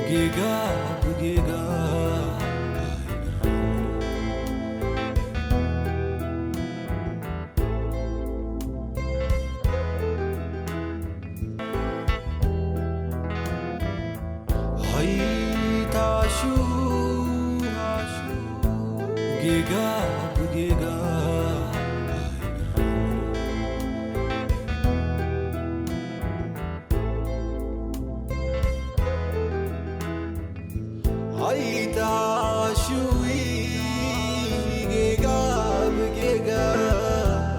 ጌጋ ብጌጋ ኣይእረምን። ኣይትዓሹ፣ ጌጋ ብጌጋ ኣይእረምን። ኣይትዓሽዊ፣ ጌጋ ብጌጋ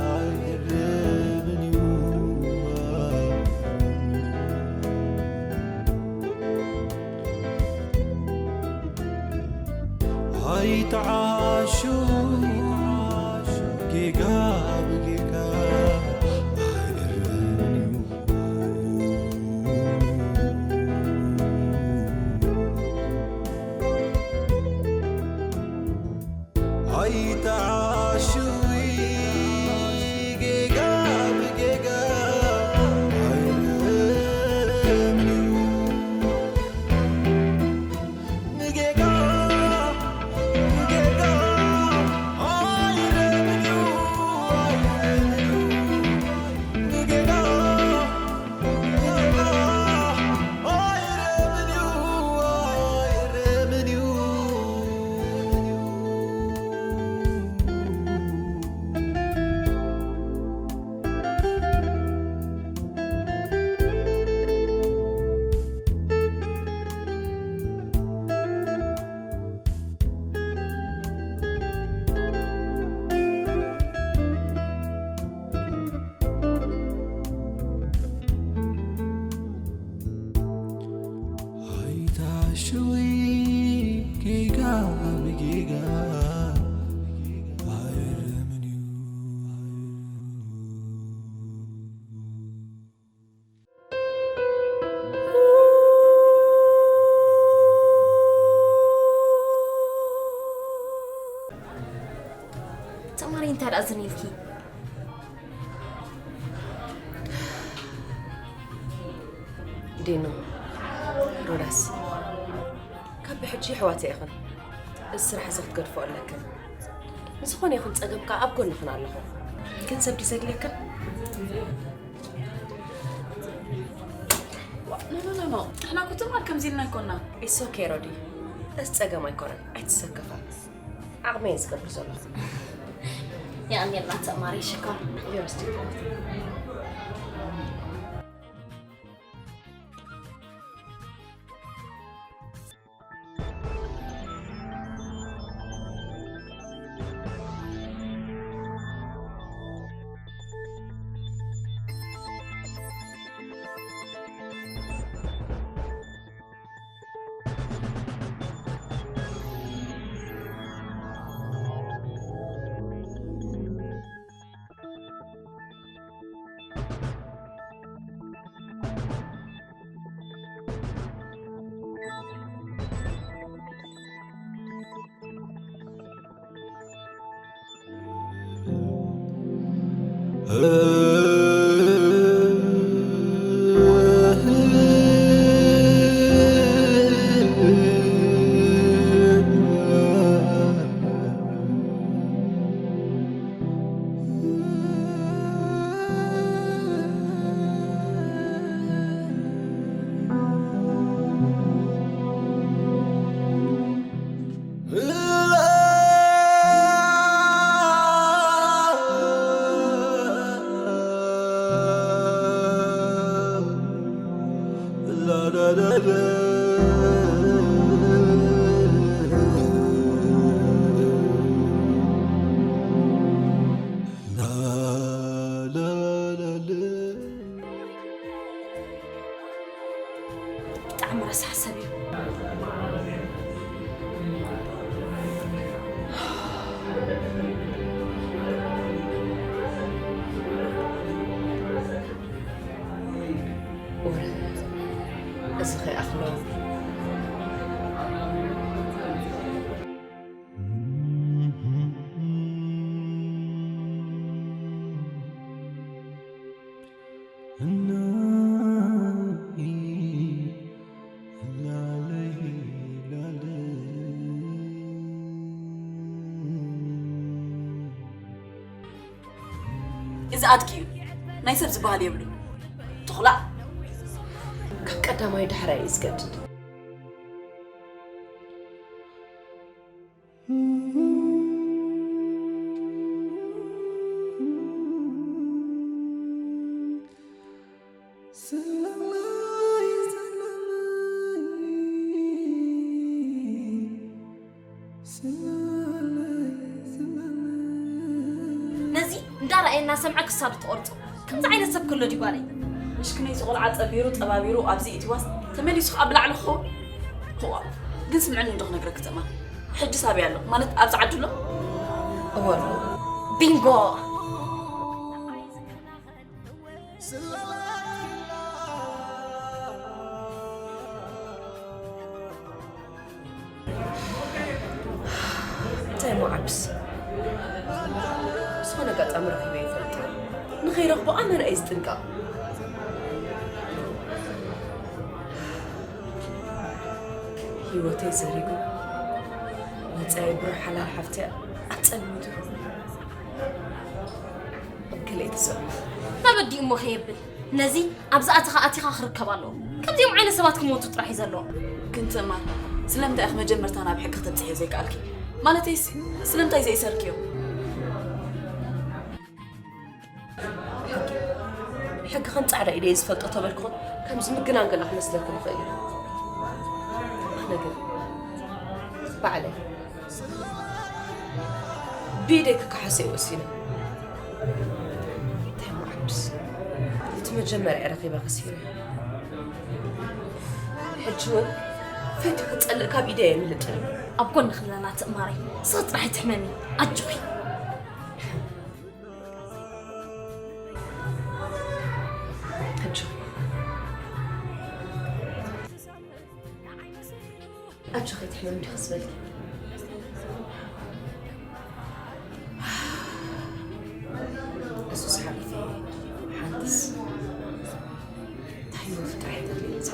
ኣይእረምን እዩ። ኣይትዓሽዊ፣ ጌጋ ብጌጋ ኣይእረምን እዩ። ኣይትዓሽዊ፣ ጌጋ ብጌጋ ኣይእረምን እዩ። ንጌጋ፣ ንጌጋ ኣይእረምን እዩ፣ ኣይእረምን እዩ። ንጌጋ፣ ንጌጋ ኣይእረምን እዩ፣ ኣይእረምን እዩ። ኣይትዓሽዊ፣ ጌጋ ብጌጋ ኣይእረምን እዩ። ተማሪ እንታይ ደኣ ዝን ኢልኪ? ዲኖ፣ ሮዳስ፣ ካብ ብሕጂ ኣሕዋት ኢኽን። እዚ ስራሕ እዚ ክትገድፎ ኣለክን። ንዝኾነ ይኹን ጸገም ከኣ ኣብ ጎንኽን ኣለኹ። ገንዘብ ድዩ ዘድልየክን? ኖ፣ ኖ፣ ኖ፣ ኖ። ንሕና እኮ ትማል ከምዚ ኢልና ኣይኮንና። It's okay ሮዲ። እዚ ጸገም ኣይኮነን። ኣይትሰከፋ። ዓቕመይ እየ ዝገብር ዘለኹ። የቐንየልና ተማሪ ሽኮር። ዮስቲ። ብጣዕሚ ረሳሕ ሰብ እዩ። እዚ ከይኣኽሎ። ኣድጊ እዩ። ናይ ሰብ ዝበሃል የብሉን። ተኹላ። ካብ ቀዳማይ ዳሕራይ እዩ ዝገድድ። ነዚ እንዳረኣየ እናሰምዐ ክሳዱ ትቆርጾ። ከምዚ ዓይነት ሰብ ከሎ ድዩ ጓለይ? ምሽክነይ፣ እዚ ቆልዓ ጸቢሩ ጠባቢሩ ኣብዚ ኢትዋስ ተመሊሱ ከዓ ብላዕሊ ክኸውን። እዋ፣ ግን ስምዕኒ እንዶ ክነግረክ ትእማን። ሕጂ ሳቢ ኣሎ ማለት ኣብዚ ዓዲ ኣሎ። እወ ኣሎ። ቢንጎ። እንታይ እሞ ዓብስ? ዝኾነ ኣጋጣሚ ረኺበ ይፈልጥ። ንኸይረኽቦ ኣመና እየ ዝጥንቀቕ። ህይወተይ ዘሪጉ፣ መጻኢ ብሩህ ሓላል ሓፍተይ ኣጸልሚቱ። ገለ እዩ ተሰሚዑ። ናብ ኣዲኡ እሞ ከየብል፣ ነዚ ኣብዚ ኣቲኻ ኣቲኻ ክርከብ ኣለዎ። ከምዚኦም ዓይነት ሰባት ክሞቱ ጥራሕ እዩ ዘለዎ። ግን ትእማን፣ ስለምንታይ ኢኺ መጀመርታ ናብ ሕጊ ክተብጽሕዮ ዘይከኣልኪ? ማለተይስ፣ ስለምንታይ ዘይሰርክዮ? ሕጊ ከም ጻዕዳ ኢደ እየ ዝፈልጦ ተበልኩ፣ ከም ዝምግናን ገላ ክመስለኩም ይኽእል እዩ። ኣነ ግን ባዕለይ ብኢደይ ክከሓሶ እየ ወሲነ። እንታይ እሞ ዓብስ፣ እቲ መጀመርያ ረኺበ ከሲረ። ሕጂ እውን ፈትዩ ክጸልእ ካብ ኢደይ ኣይምልጥን። ኣብ ጎንኺ ኣለና ትእማረይ፣ ንስኺ ጥራሕ ኣይትሕመሚ፣ ኣጆኺ። ኣጆኺ። ኣጆኺ፣ ኣይትሕመሚ፣ ዲኺ ዝበልኪ። እሱስ ሓሊፈ፣ ሓንትስ እንታይ ህይወት ጥራሕ ተድልየኒ እዛ።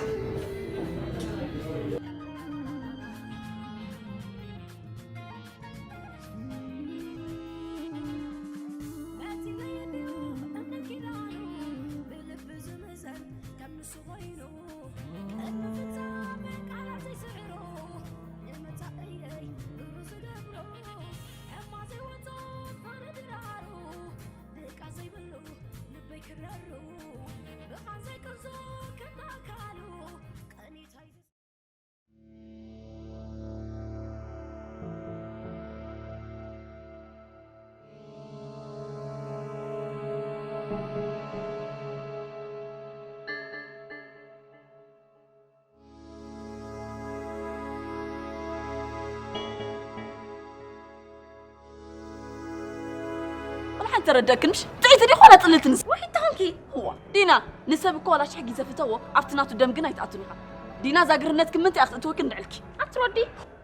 ወላ ሓንቲ ተረደእክን ምሽ? ጥዕይቲ ዲኺ ዋላ ጽልእቲ ንስ? ወይ ተኾንኪ? እዋ፣ ዲና፣ ንሰብ እኮ ዋላ ሽሕ ግዜ ፍተዎ፣ ኣብቲ ናቱ ደም ግን ኣይትኣቱን ኢኻ። ዲና፣ እዛ ግርነትኪ ምንታይ እያ ክትእትወኪ እንድዕልኪ? ኣትሮዲ፣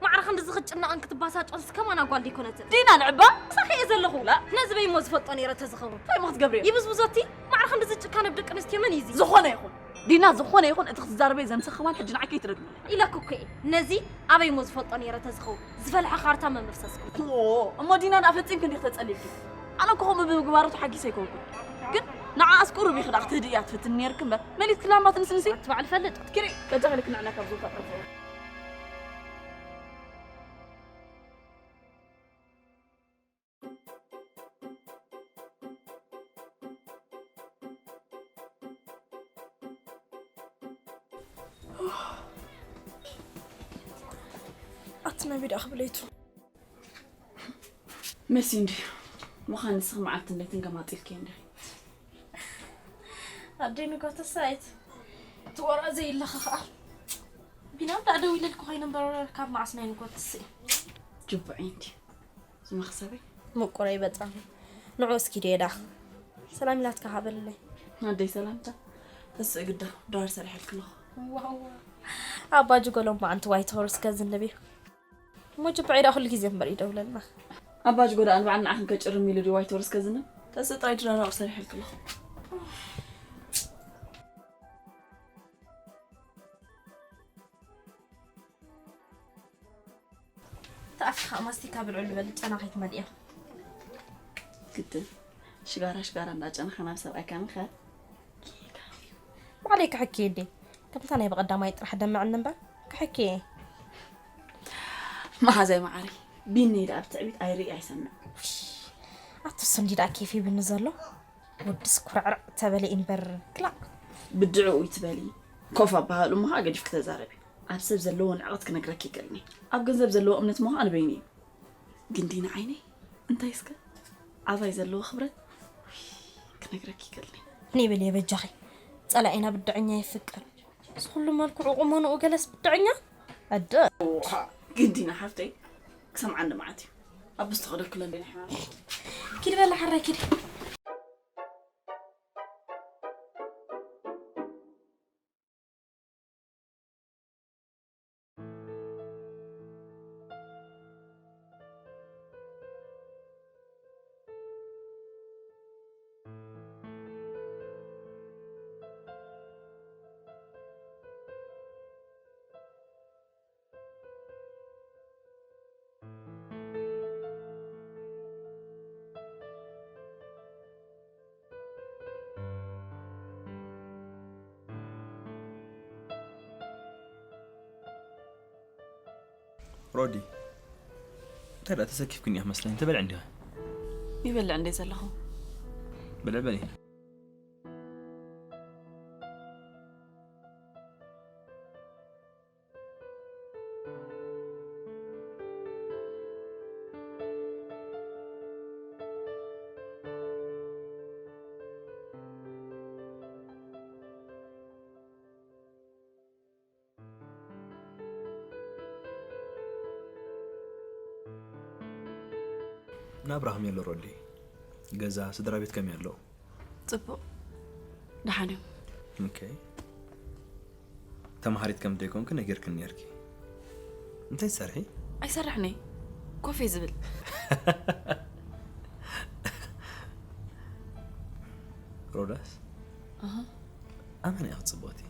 ማዕረ ክንድዚ ክትጭነቕን ክትባሳጮንስ ከማና ጓል ዲኮነትን። ዲና፣ ንዕባ? ምሳኺ እየ ዘለኹ። ላ። ነዚ በይ እሞ ዝፈልጦ ነይረ ተዝኸውን። እንታይ እሞ ክትገብሪ? ይብዝብዞቲ፣ ማዕረ ክንድዚ ጭካነ ኣብ ደቂ ኣንስትዮ መን እዩ እዚ? ዝኾነ ይኹን። ዲና፣ ዝኾነ ይኹን እቲ ክትዛረበይ ዘምሰ ከማን ሕጂ ንዓይ ከይትረግሚ። ኢለኩ እኮ እየ። ነዚ ኣበይ እሞ ዝፈልጦ ነይረ ተዝኸውን። ዝፈልሐ ካርታ መመፍሰስኩም። ዎ፣ እሞ ዲና ደኣ ፈጺምኪ እንዲኺ ተጸሊልኪ። ኣነ እኮ ከምኡ ብምግባሩ ተሓጊሰ ኣይኮንኩን። ግን ንዓኣስ ቁሩብ ኢኺ ደኣ ክትህድእያ ትፍትኒ ነይርኪ እምበር፣ መሊስክላ እማ ትንስንሲ። ኣቲ ባዕሊ ፈልጥ። ትኪሪ፣ በጃኺ ልክንዕና ካብ ዝውፋ ጠፍኦ። ኣቲ ናበይ ደኣ ክብለይቱ? መሲ እንድዩ ምዃን ንስኺ መዓልትን ለይትን ገማጢልኪ እንዲኺ። ኣደይ ንጎተሳይት ትወራ ዘይለኻ ኸኣ ቢናም ደኣ ደዊለልኩ ኮይነ እምበር ካብ መዓስ ናይ ንጎትስ እዩ። ጅቡዕ እንዲ ዝመኽሰበይ። ምቁረይ በጣም ንዑ እስኪ ዴዳ ሰላም ኢላትካ ሃበልለይ። ኣደይ ሰላምታ ተስእ ግዳ ዳር ሰሪሐልክለኹ። ዋው። ኣባ ጅጎሎም መዓንቲ ዋይት ሆርስ ከዝንብ እዩ። እሞ ጅብዐይ ደኣ ኩሉ ግዜ እምበር ይደውለልና። ኣባ ጅጎ ደኣ ንባዕል ንዓኽን ከጭርም ኢሉ ድዩ ዋይት ሆርስ ከዝንብ? ተስእ ጥራይ ድራራ ሰሪሐልክለኹ። ተኣፍኻ ማስቲካ ብልዑ ልበል ጨና ከይትመልእያ። ግድን። ሽጋራ ሽጋራ እንዳጨነኻ ናብ ሰብኣይካ ምኸድ። ባዕለይ ክሕኪ የዴ። ከምታ ናይ ብቐዳማይ ጥራሕ ደምዕኒ እምበር ክሕኪ እየ። መሓዛይ መዓረይ፣ ቢኒ ደኣ ብትዕቢት ኣይርኢ ኣይሰምዕ። ኣቱስ እንዲ ደኣ ኬፍ ይብኒ ዘሎ። ወድስ ኩርዕርዕ ተበለ እምበር ክላእ። ብድዕኡ ይትበሊ። ኮፍ ኣባሃሉ ምዃ ገዲፍ ክተዛረቢ። ኣብ ሰብ ዘለዎ ንዕቐት ክነግረኪ ይክእልኒ። ኣብ ገንዘብ ዘለዎ እምነት ምዃ ኣንበይኒ እዩ። ግን ዲና ዓይነይ እንታይ እስከ ኣባይ ዘለዎ ክብረት ክነግረኪ ይክእልኒ። ነይ በል የበጃኺ። ጸላኢና ብድዐኛ ይፍቀር። እዚ ኩሉ መልክዑ ቁመንኡ ገለስ ብድዐኛ ኣደ። ግዲና ሓፍተይ ክሰምዓኒ መዓት እዩ። ኣብ ዝተኸደኩ ለለና ሕማም ኪድ በላ ሓራይ ኪድ። ሮዲ እንታይ ደኣ ተሰኪፍክን ኢኻ መስለኒ ተበልዕ እንዲኻ ይበልዕ እንደ ዘለኹ በልዕ በሊ ናብራ ከመይ ኣሎ ሮዲ? ገዛ ስድራ ቤት ከመይ ኣለዉ? ጽቡቕ ደሓን እዮም። ኦኬ። ተማሃሪት ከም ዘይኮንኪ ነጊርክኒ ነርኪ። እንታይ ትሰርሒ? ኣይሰርሕን እየ። ኮፍ እየ ዝብል። ሮዳስ ኣመና ኢኺ ጽብቕቲ።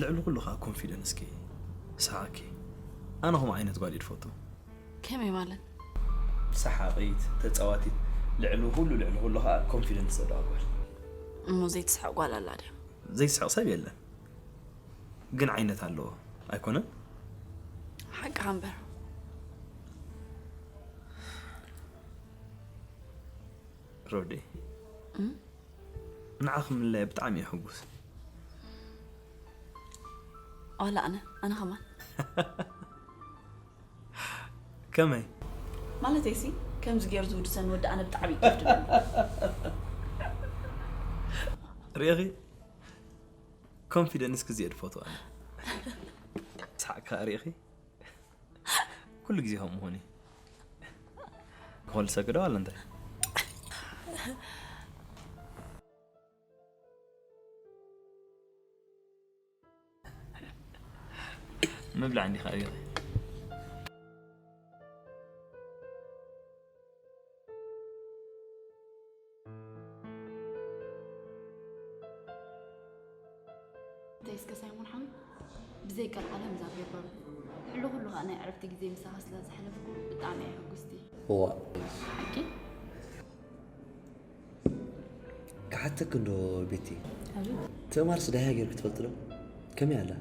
ልዕሊ ኩሉ ከዓ ኮንፊደንስኪ ሰሓቕኪ። ኣነ ከምኡ ዓይነት ጓል እየ ዝፈቱ። ከመይ ማለት? ሰሓቒት፣ ተጻዋቲት፣ ልዕሊ ኩሉ ልዕሊ ኩሉ ከዓ ኮንፊደንስ ዘለዋ ጓል። እሞ ዘይትስሕቕ ጓል ኣላ ድያ? ዘይስሕቕ ሰብ የለን፣ ግን ዓይነት ኣለዎ ኣይኮነን? ሓቅኻ እምበር። ሮዴ፣ ንዓኺ ምልላየ ብጣዕሚ እየ ሕጉስ። ዋላ ኣነ ኣነ ኸማን ከመይ ማለተይሲ ከምዚ ገይሩ ዝውድሰኒ ወዲ ኣነ ብጣዕሚ እዩ ከፍድለኒ። ርኢኺ ኮንፊደንስ ክዝየድ ፈትዋ ሳዕካ ርኢኺ ኩሉ ግዜ ከም ምኾኒ ክኾል ሰግዶ ኣለ እንታይ ምብላዕ እንዲኻ ርኢኺ እንታይ እስከ ሳይሞን ሓወይ ብዘይ ቀልዓለም እዛ ፔፐር ልዕሊ ኩሉ ከዓ ናይ ዕረፍቲ ግዜ ምሳኻ ስለ ዘሕለፍኩ ብጣዕሚ እየ ሕጉስቲ እዋ ሓቂ ክሓተክ እንዶ ቤቲ ትእማርስ ዳህያ ጌርክ ትፈልጥ ዶ ከመይ ኣላ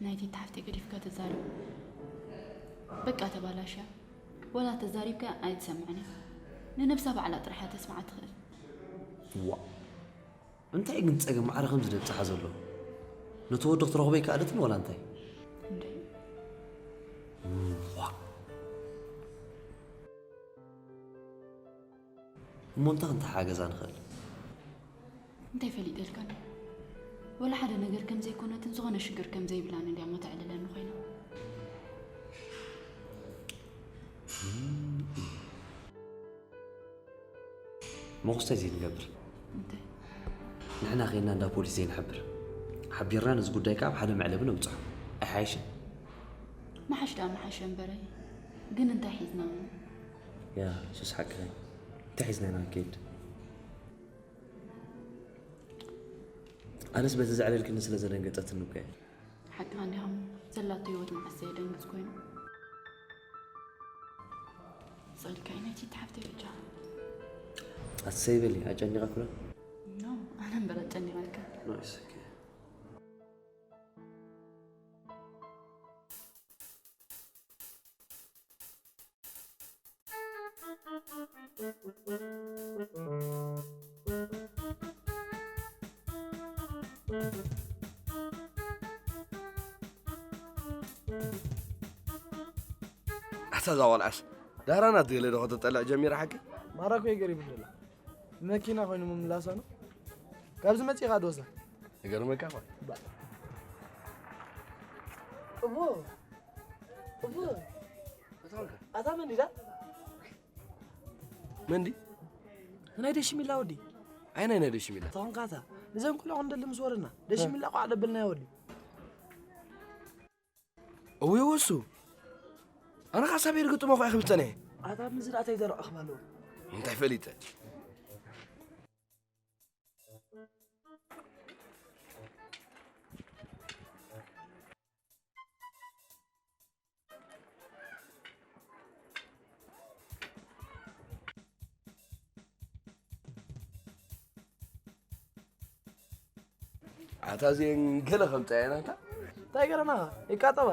ናይቲ ተሓፍተይ ገዲፍካ ተዛረብ በቃ ተባላሽያ ወላ ተዛሪብካ ኣይትሰምዕን እያ ንነብሳ ባዕላ ጥራሕ እያ ተስምዓ ትኽእል ዋ እንታይ ግን ጸገም ማዕረ ከምዚ ደብጽሓ ዘሎ ነቲ ወዲ ክትረኽቦ ይከኣለትን ዋላ እንታይ እንደ ዋ እሞ እንታይ ክንተሓጋገዛ ንኽእል እንታይ ፈሊጠልካ ወላ ሓደ ነገር ከም ዘይኮነትን ዝኾነ ሽግር ከም ዘይብላን እንዲያ ሞ ተዕልለኒ ኮይና መኹስታይ ዘይንገብር እንታይ ንሕና ኸይና እንዳ ፖሊስ ዘይንሕብር ሓቢርና ነዚ ጉዳይ ከዓ ኣብ ሓደ መዕለቢ ነብፅሖ ኣይሓይሽን መሓሽ ደኣ መሓሸ እምበረይ ግን እንታይ ሒዝና ያ ሱስ ሓቅኸ እንታይ ሒዝና ኢና ንከይድ ኣነስ በቲ ዘዕለልክኒ ስለ ዘደንገጸትኒ እኮ እየ። ሓቅኻ እንዲኻ እሞ ዘላቶ ህይወት መዓስ ዘየደንግጽ ኮይኑ። ጸልካ ናይቲ ተሓፍተ ብቻ። ኣሰይ በሊ ኣጨኒቐ ኩሎ። ኖ፣ ኣነ እምበር ኣጨኒቐካ። ናይስ፣ ኦኬ። ኣታ እዛ ቆልዓስ ዳህራና ትገለ ዶ ከተጠልዕ ጀሚራ ሓቂ? ማራ እኮ ይገርም ደላ። መኪና ኮይኑ ምምላሳ ነው። ካብዚ መጺኻ ዶ ወስዳ? ይገርመካ እኮ። ባ-፣ እቦ፣ እቦ። ኣታ መንዲ ዳ? መንዲ? ናይ ደሽሚላ ወዲ። ኣይ ናይ ናይ ደሽሚላ። ተኾንካ ኣታ። ንዘን ቆልዑ ክንደሊ ምስ ወረድና። ደሽሚላ ቋዕ ደብልና ወዲ። እውይ ወሱ። ኣነ ኻሳብ ይርግጥሞ ኳ ይኽብል ጸኒሐ። ኣታ ምዝን ኣታይ ዘረቕ ክባሎ። እንታይ ፈሊጠ? ኣታ እዚአን ገለ ከምጻየን ኣታ። እንታይ ገረናኻ? ይቃጠባ።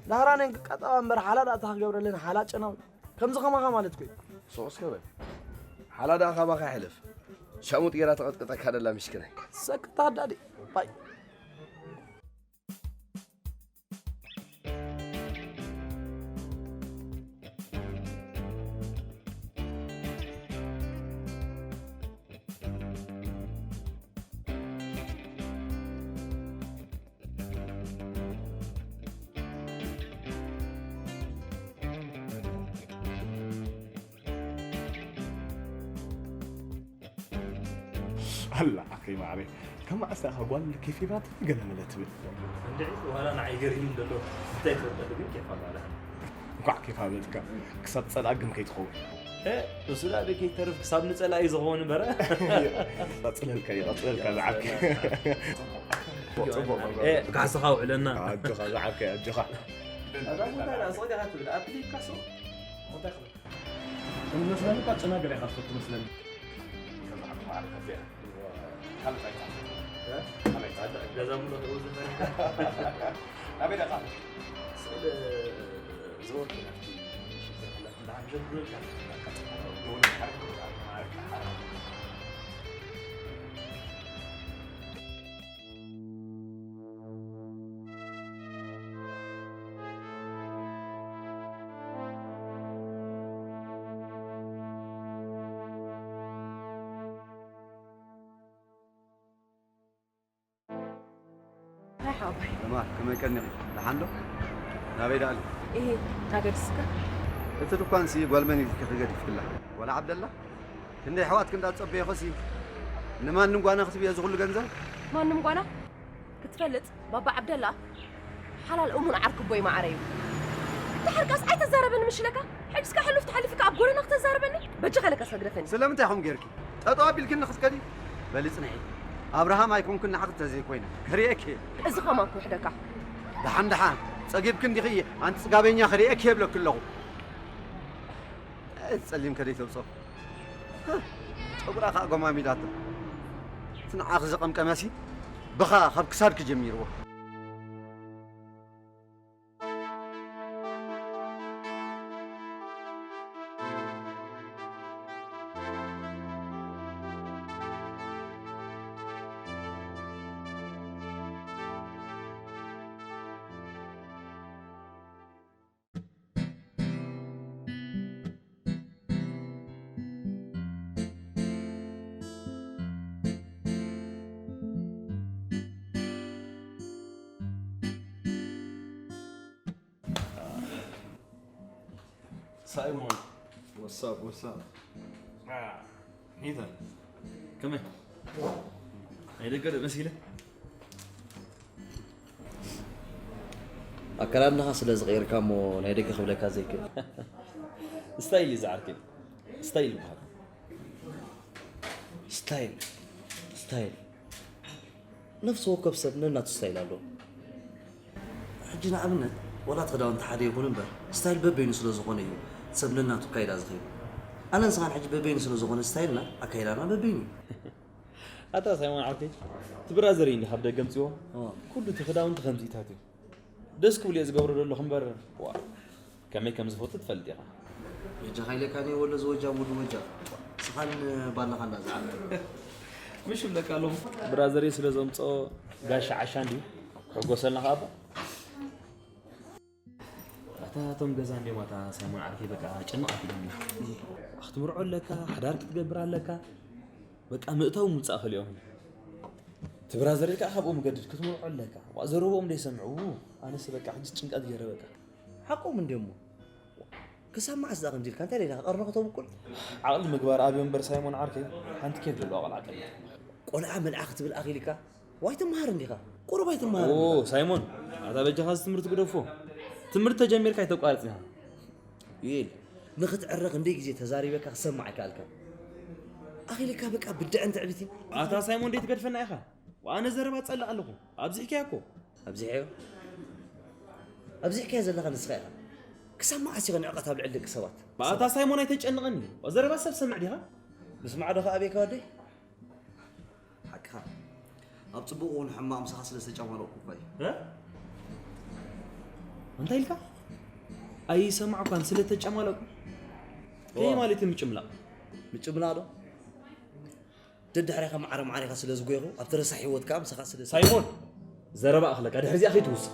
ናህራነን ክቃጠባ እምበር ሓላ ደኣ እታ ክገብረለን ሓላ ጨናዊ። ከምዚ ከማኻ ማለት እኮ እዩ። ሱቕ እስከ በል። ሓላ ደኣ ካባኻ ይሕለፍ። ሻሙጥ ጌራ ተቐጥቅጠካ ደላ ምሽክናይ። ሰክታ ኣዳዲ። ባይ። ኣላ ኣኸይ ማዕረይ፣ ካብ መዓስ ደኣ ጓል ኬፍ ሂባትኒ ገለ መለ ትብል? እንድዒ፣ ዋላ ንዓይ ገሪሙኒ ዘሎ፣ እንታይ ትፈልጠሉ ግን ኬፍ ኣላ። እንኳዕ ኬፍ ሃበትካ፣ ክሳብ ጸላእ ግን ከይትኸውን። እ፣ እሱ ደኣ ዶ ከይተርፍ ክሳብ ንጸላኢ ዝኸውን እምበር። ቀጽለልካ እዩ፣ ቀጽለልካ ዝዓብኪ። ጽቡቕ፣ ጽቡቕ። እ፣ ካሕስኻ ውዕለና። ኣጆኻ ዝዓብኪ፣ ኣጆኻ። ኣዛ ቦታ ደኣ ሶ ዲኻ ትብል? ኣብ ፊሊፕ ካሶ? እንታይ ክብል? እንመስለኒ እኳ ጨና ገለ ኢኻ ትፈቱ መስለኒ። ገዛ ሙሉ ተውዝፈ። ናበይ ደኣ? ስእሊ ዝወርድ ናብቲ ምሽት ዘላ እንዳሓምሸት ብሎ ኢልካ። ሃይ ሓወይ። ተማር፣ ከመይ ቀኒኺ? ደሓን ዶ? ናበይ ደኣ ኣሊ? እሂ፣ ናገድስካ። እቲ ድኳንሲ ጓል መን ኢልኪ ክገዲፍክላ? ጓል ዓብደላ? ክንደይ ኣሕዋትኪ እንዳጸበየኹሲ፣ ንማንም ጓና ክትብዮ እዚ ኩሉ ገንዘብ? ማንም ጓና? ክትፈልጥ፣ ባባ ዓብደላ ሓላል እሙን ዓርኪ ኣቦይ ማዓረ እዩ። ድሓር ከኣስ ኣይተዛረበኒ ምሽ ኢለካ? ሕጅስካ ሕሉፍ ተሓሊፍካ ኣብ ጎደና ክተዛርበኒ? በጃኻ ኢለካ እስከ ግደፈኒ። ስለምንታይ ከምኡ ጌርኪ? ጠጠው ኣቢልክኒ ክትከዲ? በሊ ጽንሒ። ኣብርሃም ኣይኮንኩን ንዓኺ ተዘይኮይነ። ክርእየኪ እየ። እዚ ከማን ክውሕደካ። ደሓን ደሓን። ጸጊብኪ እንዲኺ? ኣንቲ ጽጋበኛ ክርእየኪ እየ እብለኪ ኣለኹ። ጸሊም ከደይ ተውጾ። ጨጉራ ኸኣ ጎማሚዳቶ። እቲ ንዓኺ ዝቐምቀመሲ ብኻ ካብ ክሳድኪ ጀሚርዎ። ሳይሞን። What's up, what's up? ሚዛን፣ ከመይ? ናይ ደገ ዶ መሲለ? ኣከዳድናኻ ስለ ዝቐየርካ እሞ ናይ ደገ ክብለካ ዘይክእል። ስታይል እዩ ዝዓርከይ። ስታይል ይበሃል። ስታይል፣ ስታይል። ነፍሲ ወከፍ ሰብ ነናቱ ስታይል ኣለዎ። ሕጂ ንኣብነት፣ ዋላ እቲ ክዳውንቲ ሓደ ይኹን እምበር፣ ስታይል በበይኑ ስለ ዝኾነ እዩ ሰብ ነናቱ ኣካይዳ ዝኸይድ። ኣነ ንስኻን ሕጂ በበይኑ ስለ ዝኾነ ስታይልና ኣካይዳና በበይኑ እዩ። ኣታ ሳይሞን ዓርከይ፣ እቲ ብራዘር እንዲ ካብ ደገ ምፅዎ ኩሉ እቲ ክዳውንቲ ከምዚታት እዩ። ደስ ክብል እየ ዝገብሮ ዘለኹ እምበር ዋ ከመይ ከም ዝፈቱ ትፈልጥ ኢኻ። በጃኻ ኢለካ እኔ ወሎ ዝወጃ ሙሉ ወጃ ስኻን ባላኻ እንዳዝዓበ ምሽ ብለካ ኣለኹ። ብራዘር ስለ ዘምፅኦ ጋሻ ዓሻ እንድዩ ክሕጎሰልና ከኣባ ኣታ እቶም ገዛ እንዲዮም ኣታ ሳይሞን ዓርከይ በቃ ጨንቕ ኣቢሎም ክትምርዖ ኣለካ ሓዳር ክትገብር ኣለካ በቃ ምእታው ምውፃእ ክልኦም ትብራዘር ከዓ ካብኦም ገድድ ክትምርዖ ኣለካ ዋ ዘረብኦም ደይሰምዑ ኣነስ በቃ ሕጂ ጭንቀት ገይረ በቃ ሓቆም እንዲሞ ክሳብ መዓስ ዳ ከምዚ ኢልካ እንታይ ደይዳ ቀርኖ ከተብቁል ዓቕሊ ምግባር ኣብዮ እምበር ሳይሞን ዓርከይ ሓንቲ ኬፍ ዘለዋ ቆልዓ ቀልድ ቆልዓ መልዓ ክትብል ኣኺልካ ዋይ ትምሃር እንዲኻ ቁሩብ ኣይትምሃር ኦ ሳይሞን ኣታ በጃኻ እዚ ትምህርቲ ግደፎ ትምህርቲ ተጀሚርካ ኣይተቋርጽ ኢኻ ዩኤል ንኽትዕረ ክንደይ ግዜ ተዛሪበካ ክሰማዕ ኣይከኣልካን ኣኺልካ በቃ ብድዐን ትዕቢትን ኣታ ሳይሞን ደይ ትገድፈና ኢኻ ኣነ ዘረባ ጸልእ ኣለኹ ኣብዚሕካያ እኮ ኣብዚሐዮ ኣብዚሕካዮ ዘለኻ ንስኻ ኢኻ ክሳብ መዓስ ኢኻ ንዕቐት ኣብ ልዕሊ ደቂ ሰባት ኣታ ሳይሞን ኣይተጨንቐኒ ዘረባ ሰብ ሰምዕ ዲኻ ምስማዕ ዶ ከኣበይካ ወደይ ሓቅኻ ኣብ ፅቡቕ እውን ሕማቕ ምሳኻ ስለ ዝተጨማለቕኩ እኳ እዩ እ? እንታይ ኢልካ ኣይሰማዕኳን ስለ ተጨማለቁ ከይ ማለት እዩ ምጭምላቕ ምጭምላቕ ዶ ደድሕሬኻ ማዕረ ማዕሬኻ ስለ ዝጎይኹ ኣብቲ ረሳሕ ህይወት ከዓ ምሳኻ ስለ ሳይሞን ዘረባ ኣኽለካ ድሕሪዚኣ ከይትውስኽ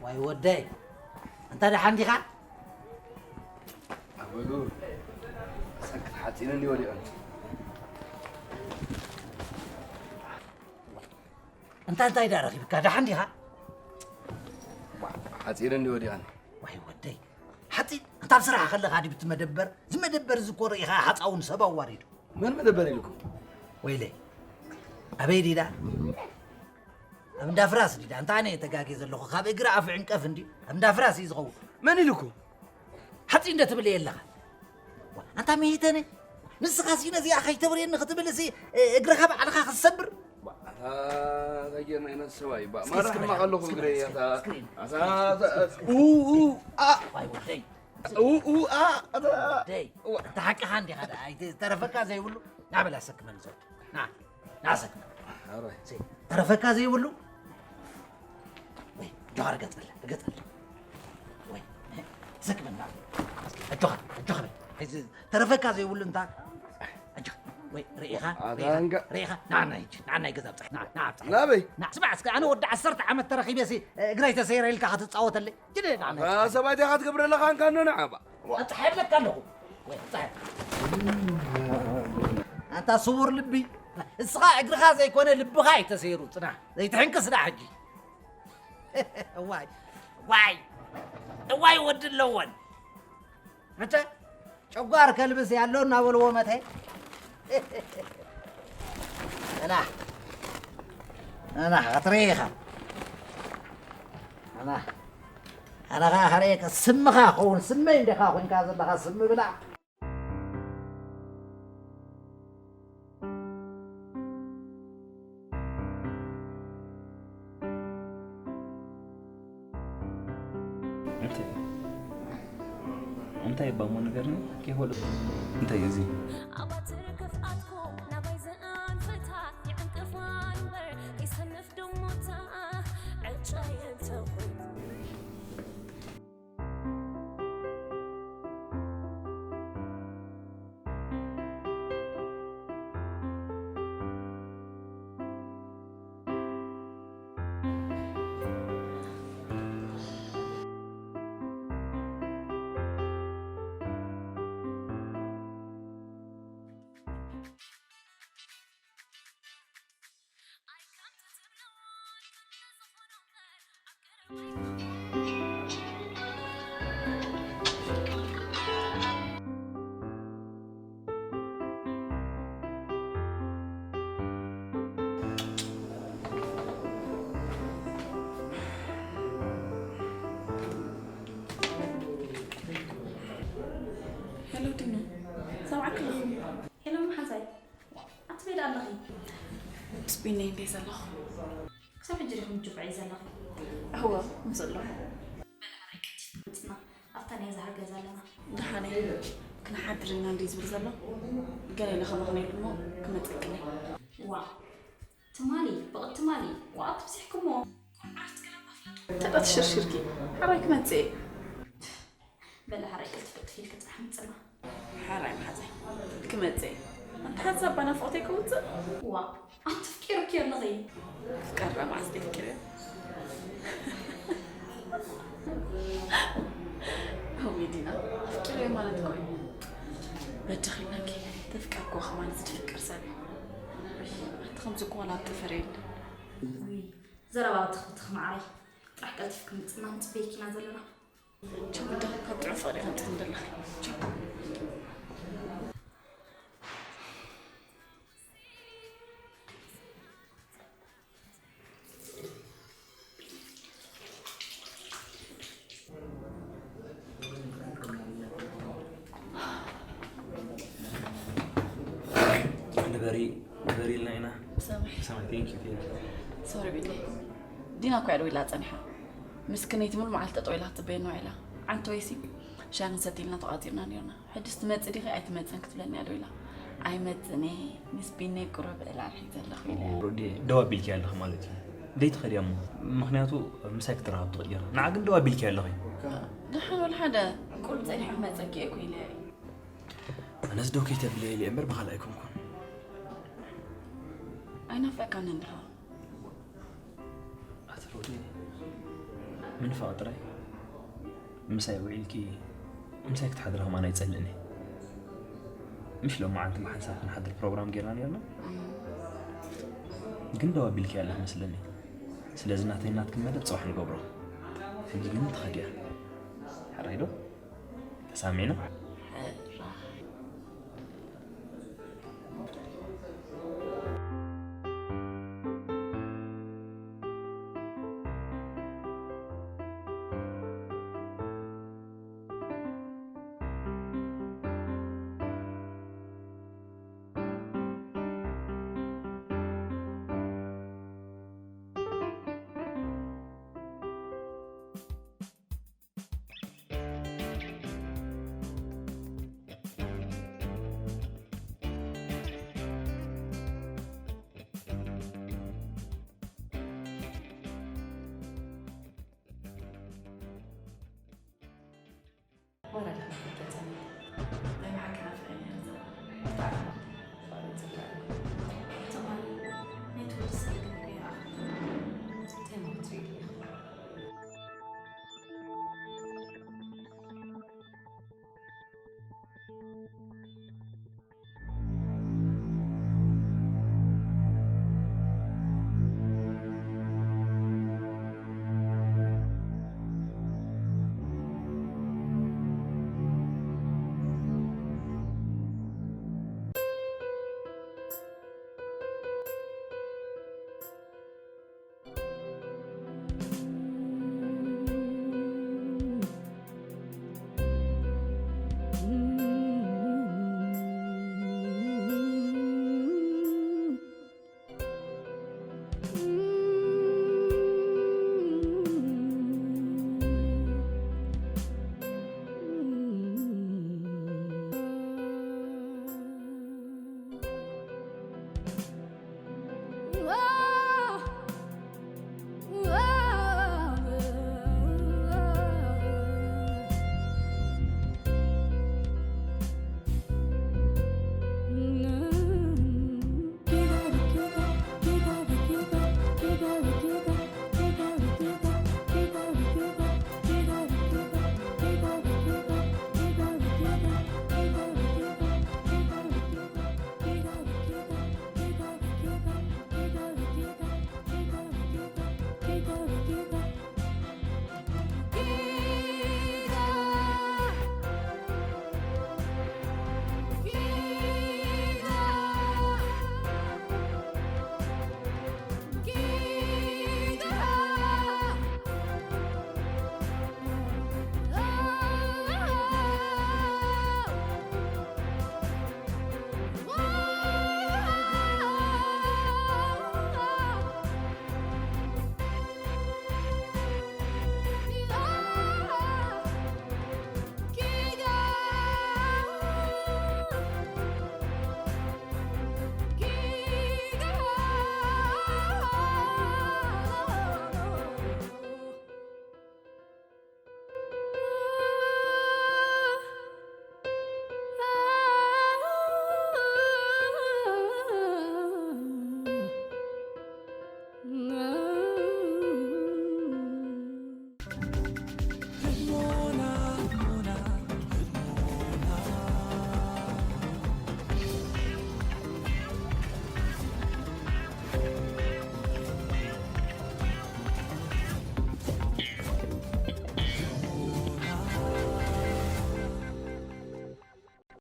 ዋይ ወደይ፣ እንታ ደሓን ዲኻ? ኣበሉ፣ ሰክት ሓፂነኒ ወዲቐን። እንታ እንታይ ደኣ ረኺብካ? ደሓን ዲኻ? ሓፂነኒ ወዲቐን። ዋይ ወደይ፣ ሓፂን? እንታ ኣብ ስራሕ ከለኻ ድዩ እቲ መደበር? እዚ መደበር እዚ እኮ ርኢኻ ሓፃውን ሰብ ኣዋሪዱ። መን መደበር ኢልኩም? ወይለይ፣ ኣበይ ዲዳ? ኣብ እንዳ ፍራስ ዲዳ? እንታ ኣነ ተጋጌ ዘለኹ፣ ካብ እግሪ ኣፍ ዕንቀፍ እንዲ ኣብ እንዳ ፍራስ እዩ ዝኸውን። መን ኢልኩም? ሓፂን እንደ ትብል የለኻ። ዋ፣ ኣንታ መይተነ፣ ንስኻሲ ነዚኣ ከይተብርየኒ ክትብል እሲ፣ እ፣ እግርኻ ባዕልኻ ክትሰብር? ባ፣ ኣታ፣ እንታይ ጌርና ኢና ሰብኣይ? ባ፣ እስኪ፣ ማራ እስኪ ሕማቕ በል፣ ኣለኹ እስኪ እግረይ፣ በል፣ ኣታ፣ እስኪ፣ ኣታ፣ እስኪ፣ ኣታ፣ እስኪ፣ ኡ፣ ኡ፣ አ፣ ዋይ ወደይ። ኡ፣ ኡ፣ አ፣ ኣታ፣ ደይ፣ ዋ። እንተ ሓቅኻ እንዲኻ ደኣ፣ ኣይተ-፣ ተረፈካ ዘይብሉ፣ ና በል ኣሰክመኒ ዘውድ። ና፣ ና ኣሰክመኒ። ኣረ። ሲ፣ ተረፈካ ዘይብሉ፣ ወይ፣ ጆሃር ገጸለ፣ ገጸለ። ወይ፣ ኣሰክመኒ፣ ና። ኣጆኻ፣ ኣጆኻ በል። እዚ ተረፈካ ዘይብሉ እንታ፣ ኣጆኻ። ወይ፣ ርኢኻ፣ ኣታ ርኢኻ፣ እንጋ- ርኢኻ። ና፣ ና፣ ይጂ፣ ና፣ ናይ ገዛ ብጻሕ፣ ና፣ ና፣ ብጻሕ። ናበይ? ና፣ ስማዕ እስከ፣ ኣነ ወዲ ዓሰርተ ዓመት ተረኺበ ሲ፣ እግረይ ተሰይረ ኢልካ ክትጻወተለይ? ጅደ፣ ና፣ ና። ኣታ ሰብኣይ ዲኻ ክትገብረለኻ እንካ፣ ኖ፣ ንዓ፣ ባ። ኣጽሓፍለካ ኣለኹ። ወይ፣ ኣጽሓፍ። ኣንታ ስዉር ልቢ፣ እስኻ እግርኻ ዘይኮነ ልብኻ እዩ ተሰይሩ፣ ጽናሕ። ዘይትሕንክስ ደኣ ሕጂ። እዋይ፣ እዋይ፣ እዋይ ወዲ ኣለወን። መቸ ጨጓር ከልብስ ያለው እናበልዎ መተ። ኣና፣ ኣና፣ ክትርኢ ኢኻ። ኣና፣ ኣና ኸዓ ክርእየካ፣ ስምኻ ኸውን፣ ስመይ እንዲኻ ኮይንካ ዘለኻ፣ ስሚ ብላዕ። እንታይ? እንታይ እባ እሞ ንገርኒ፣ ከይፈልጥ። እንታይ እዩ እዚ? ኣባትር ክፍኣትኩም ናባይ ዝኣንፈታ ይዕንቅፋ እምበር፣ ከይሰንፍ ደሞታ ዕጫ የንተኹም። ሄሎ ዲኑ፣ ሰምዓኪ ኣለኹ። ሄሎ መሓዛይ፣ ኣቲ በይዳ ኣለኺ? ምስ ቢነይ እንዴ ዘለኹ? ክሳብ ሕጂ ዲኹም ትጅምዒ ዘለኹ? እወ፣ ምስ ኣለኹ። በላ፣ ሕራይ ቀልጢፍኪ ምጽና፣ ኣብታ ናይ ዝሃር ገዛ ኣለና። ደሓነይ፣ ክንሓድር ኢና እንዴ ዝብል ዘሎ? ገለ ኢለ ከመኽንየሉ እሞ ክመጸክለይ። ዋ፣ ትማሊ፣ ብቕድ ትማሊ፣ ዋኣ ትብዚሕክሞ። ቁርዓት ገለ ማፍለጡ። ተዳ ትሽርሽርኪ፣ ሕራይ ክመጽእ እየ። በላ፣ ሕራይ ቅልጥፍ ቅልጥፍ ኢልኪ ጽናሒ ምጽና። ሓራይ መሓዛይ ክመጽእ እየ። ኣንታ ሓንሳብ ብናፍቖተይ ክውጽእ። ዋእ፣ ኣንቲ ኣፍቂርኪ ኣለኺ። ኣፍቃሪ መዓስ ደይ ኣፍቂረዮ? እውይ ዲና፣ ኣፍቂረዮ ማለት እኮ እዩ። በጃኺ ኢልናኪ፣ ተፍቀርክዎ ከማን ዝትፍቅር ሰብ እዩ። ኣንቲ ከምዚ እኮ ዋላ ኣብ ጠፈር የለን። ውይ፣ ዘረባ ብትኽ ብትኽ መዓረይ። ጥራሕ ቀልጢፍኪ ምጽና፣ ንጽበየኪ ኢና ዘለና። ቻው፣ ወዲ፣ ካብ ጥዑም ፍቕሪ ከምጽእ ንደለኻ። ቻው። ንበሪ፣ ንበሪ ኢልና ኢና። ብሰማይ። ብሰማይ፣ thank you፣ thank you። ሶሪ ቢኒ። ዲና እኮ እያ ደዊላ ጸኒሓ። ምስክነይቲ ሙሉ መዓልቲ ጠጠው ኢላ ክትጽበየኒ ውዒላ። ዓንተወይሲ ሻሂ ክንሰቲ ኢልና ተቋጺርና ነይርና። ሕጅስ ትመጽእ ዲኺ ኣይትመጽእን ክትብለኒ እያ ደዊላ። ኣይመጽእን እየ፣ ምስ ቢነይ ቁሩብ ዕላል ሒዘ ኣለኹ ኢለ እየ። ሮዲ፣ ደው ኣቢልኪ ኣለኺ ማለት እዩ። ደይ ትኸዲ እሞ፣ ምኽንያቱ ምሳይ ክትራኸብ ትኽእል ጌርና። ንዓ ግን ደው ኣቢልኪ ኣለኺ። ደሓን ወላ ሓደ፣ ቁሩብ ጸኒሐ ክመጸኪ እየ እኮ ኢለ እየ። ኣነስ ደው ከይተብልየ ኢለ እምበር ብኻልእ ኣይኮንኩን። ኣይናፍቀካን እንዲኻ? ኣቲ ሮዲ፣ ምንፋቕ ጥራይ። ምሳይ ውዒልኪ ምሳይ ክትሓድሪ ከማን ኣይጸልእን እየ። ምሽ ሎመዓንቲ ብሓንሳብ ክንሓድር ፕሮግራም ጌርና ኔርና፣ ግን ደው ኣቢልኪ ኣለኺ መስለኒ። ስለዚ ናተይ ናትኪ መደብ ጽባሕ ንገብሮ። ሕጂ ግን ትኸድያ። ሕራይ ዶ? ተሳሚዕና?